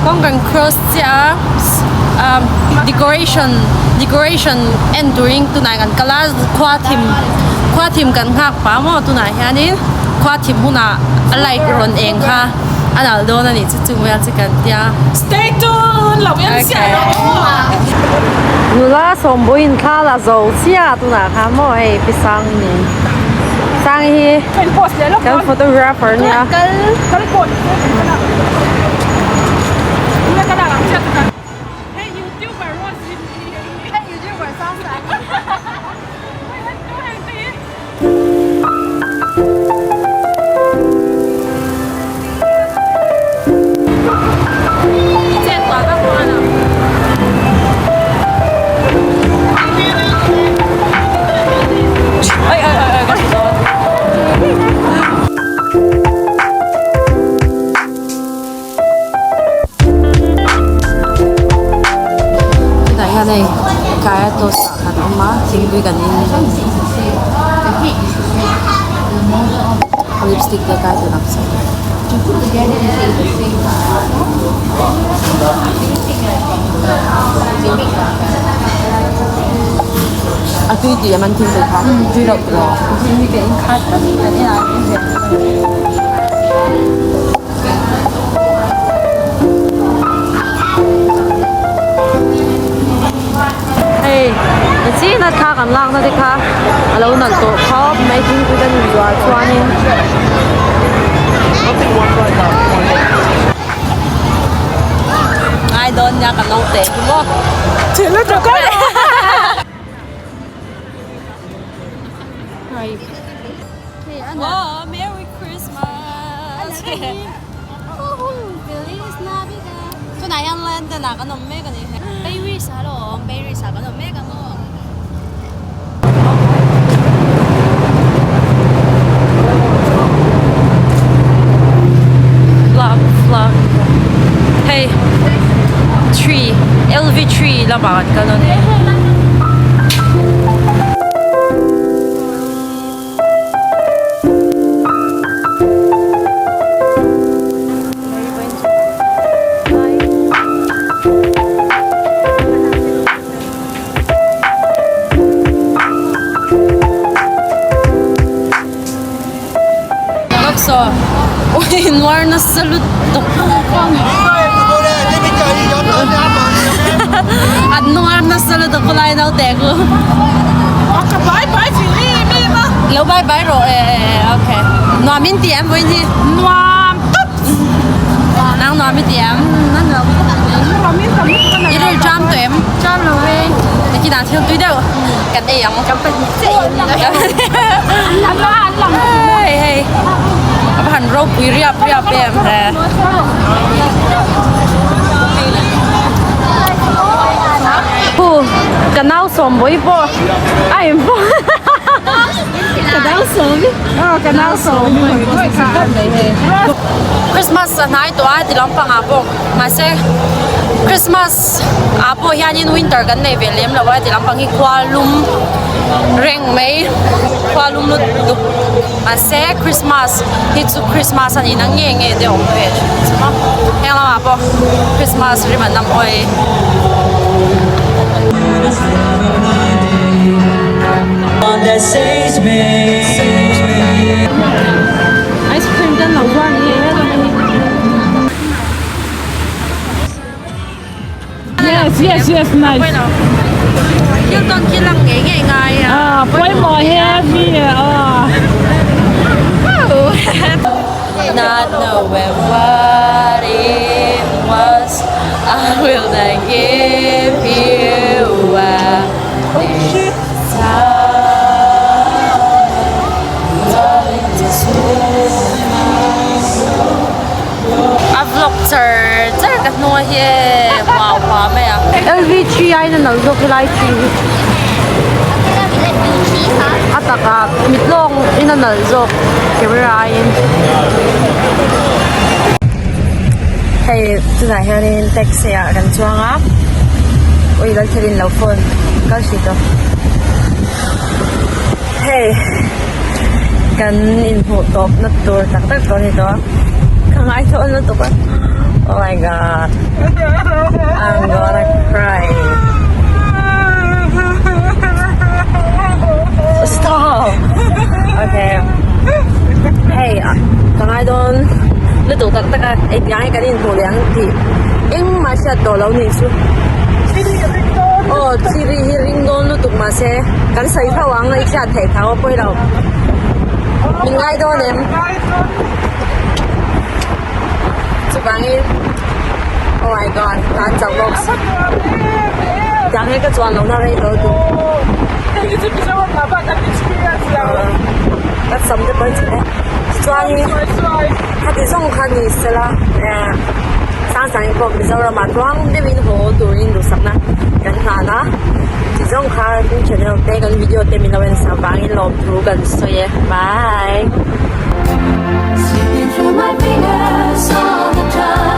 Kawng kan cross chiah a umm decoration decoration en turin tunah kan kal a khua thim khua thim kan nghak pah maw tunah hianin khua thim hunah a light rawn eng kha a nalh dawn a nih chu chung vel chu kan tia. Stay tuned lo en chiah lo aw. Nula sawmbuin thla la zo chiah tunah khan maw hei pi sang ni sang hi kan photographer nia. Tunah hian hei kaya toast ah kan awm a thingpui kan in lipstick te kai tur ang chi a tui tih a man thingpui kha tui loh tiraw. Hei nichin a thla kan lakna te kha a lo nalh tawh khawp mai thingpui kan inzuar chuanin ngai dawn nia ka naute hi maw. Oh, Merry Christmas! Tunah hian London ah kan awm mek a ni. Paris ah lo awm, Paris ah kan awm mek ang aw. Vlog, vlog. Hei, tree, LV tree lamah kan kal a ni. Nuar nasa lutuk an nuar nasa lutuk khawlai naute chu. Lo bye bye rawh e ok nuam in ti em vawiin hi nuam tawp nang nuam i ti em i ril tram tawh em tram lo e nikinah thil tui deuh kan ei ang kan pahnih chiah in hei hei a va han ropui riap riap em he. Ka nau sawm bawi pawh a in pawh ka nau sawm aw ka nau sawm Christmas a hnai tawh a ti lampang ah pawh mahse Christmas ah pawh hianin winter kan nei ve lem lo a ti lampang hi khua lum reng mai khua lum lutuk mahse Christmas hi chu Christmas a nihna nge nge te awm ve thin chu maw heng lamah pawh Christmas rim an lam awi. Ice cream te an lo zuar ni ngei ngei a ni. Yes, yes, yes, nice. Hilton khi lang ngei ngei ngai a. Ah, pawimawh heavy ah. Not knowing what it was I will not give you up this time Darling, just hold my A vlog char char ka hnung a hi e huau huau mai a. LV tree aiin a nalh zawk helai tree hi. A takah mit lawng in a nalh zawk camera aiin. Hei tunah hianin taxi ah kan chuang a ui Lalthelin lo phone kal hrih tawh. Hei kan inhmuh tawpna tur tak tak tawh a ni tawh a. Ka ngai dawn lutuk a oh my god I'm gonna cry stop okay hei ka ngai dawn lutuk tak tak a engtiang nge kan inhmuh leh ang tih engmah hriat tawh lo nih chu aw thiri hi ring dawn lutuk mahse kan sawi tho ang i hriat theih tho a pawi lo min ngai dawn em. Chuvangin oh my god ka an chauh bawk si tiang hi ka chuan lohna rei tawh duh ka sam te pawh hi chhe e tichuanin khati zawng kha ni sela eh Sangsangi pawh Mizoramah tluang deuhin haw turin duhsakna kan hlan a ti zawng kha kan channel te kan video te min lo en sak vangin lawmthu kan sawi e bye. Slipping through my fingers all the time.